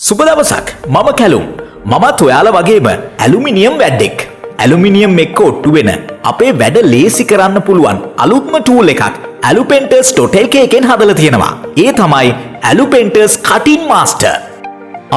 සුබ දවසක්. මම කැලුම්. මමත් ඔයාලා වගේම ඇලුමිනියම් වැඩ්ඩෙක්. ඇලුමිනියම් එක්ක ඔට්ටු වෙන අපේ වැඩ ලේසි කරන්න පුළුවන් අලුත්ම ටූල් එකක් ඇලුපෙන්ටර්ස්.lk එකෙන් හදලා තියෙනවා. ඒ තමයි ඇලුපෙන්ටර්ස් කටින් මාස්ටර්.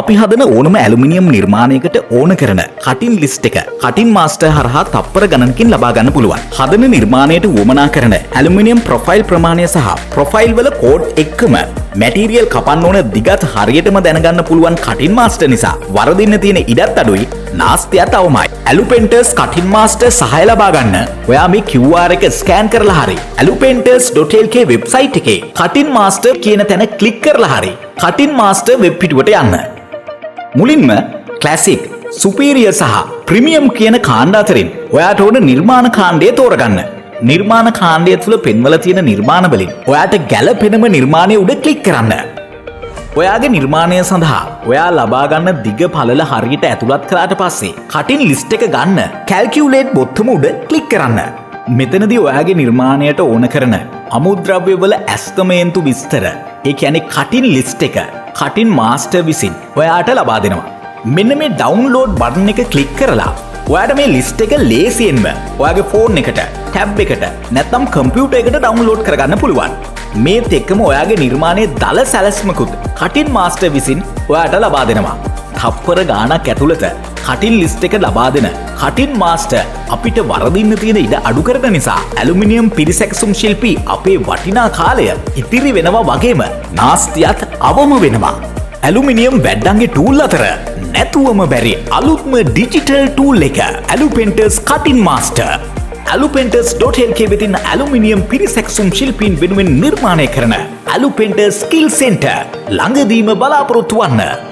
අපි හදන ඕනම ඇලුමිනියම් නිර්මාණයකට ඕන කරන කටින් ලිස්ට් එක කටින් මාස්ටර් හරහා තප්පර ගණනකින් ලබා ගන්න පුළුවන්. හදන නිර්මාණයට උවමනා කරන ඇලුමිනියම් ප්‍රොෆයිල් ප්‍රමාණය සහ ප්‍රොෆයිල් වල කෝඩ් එක්කම මැටීරියල් කපන්න ඕන දිගත් හරියටම දැනගන්න පුළුවන් කටින් මාස්ටර් නිසා වරදින්න තියෙන ඉඩත් අඩුයි, නාස්තියත් අවමයි. ඇලුපෙන්ටර්ස් කටින් මාස්ටර් සහාය ලබා ගන්න ඔයා මේ QR එක ස්කෑන් කරලා හරි alupenters.lk website එකේ කටින් මාස්ටර් කියන තැන ක්ලික් කරලා හරි කටින් මාස්ටර් වෙබ් පිටුවට යන්න. මුලින්ම ක්ලාසික්, සුපීරියර් සහ ප්‍රීමියම් කියන කාණ්ඩ අතරින් ඔයාට ඕන නිර්මාණ කාණ්ඩය තෝරගන්න. නිර්මාණ කාණ්ඩය තුළ පෙන්වලා තියෙන නිර්මාණ වලින් ඔයාට ගැලපෙනම නිර්මාණය උඩ ක්ලික් කරන්න. ඔයාගේ නිර්මාණය සඳහා ඔයා ලබා ගන්න දිග පළල හරියට ඇතුළත් කළාට පස්සේ කටින් ලිස්ට් එක ගන්න කැල්කියුලේට් බොත්තම උඩ ක්ලික් කරන්න. මෙතනදී ඔයාගේ නිර්මාණයට ඕන කරන අමුද්‍රව්‍ය වල ඇස්තමේන්තු විස්තර, ඒ කියන්නේ කටින් ලිස්ට් එක කටින් මාස්ටර් විසින් ඔයාට ලබා දෙනවා. මෙන්න මේ ඩවුන්ලෝඩ් බටන් එක ක්ලික් කරලා ඔයාට මේ ලිස්ට් එක ලේසියෙන්ම ඔයාගේ ෆෝන් එකට, ටැබ් එකට, නැත්නම් කම්පියුටර් එකට ඩවුන්ලෝඩ් කරගන්න පුළුවන්. මේත් එක්කම ඔයාගේ නිර්මාණයේ දළ සැලැස්මකුත් කටින් මාස්ටර් විසින් ඔයාට ලබා දෙනවා. තප්පර ගාණක් ඇතුළත කටින් ලිස්ට් එක ලබා දෙන කටින් මාස්ටර් අපිට වරදින්න තියෙන ඉඩ අඩු කරන නිසා ඇලුමිනියම් පිරිසැකසුම් ශිල්පී අපේ වටිනා කාලය ඉතිරි වෙනවා වගේම නාස්තියත් අවම වෙනවා. ඇලුමිනියම් වැඩ්ඩන්ගේ ටූල් අතර නැතුවම බැරි අලුත්ම ඩිජිටල් ටූල් එක ඇලුපෙන්ටර්ස් කටින් මාස්ටර්. ඇලුපෙන්ටර්ස්.lk වෙතින් ඇලුමිනියම් පිරිසැකසුම් ශිල්පීන් වෙනුවෙන් නිර්මාණය කරන ඇලුපෙන්ටර්ස් ස්කිල් සෙන්ටර් ළඟදීම බලාපොරොත්තු වන්න.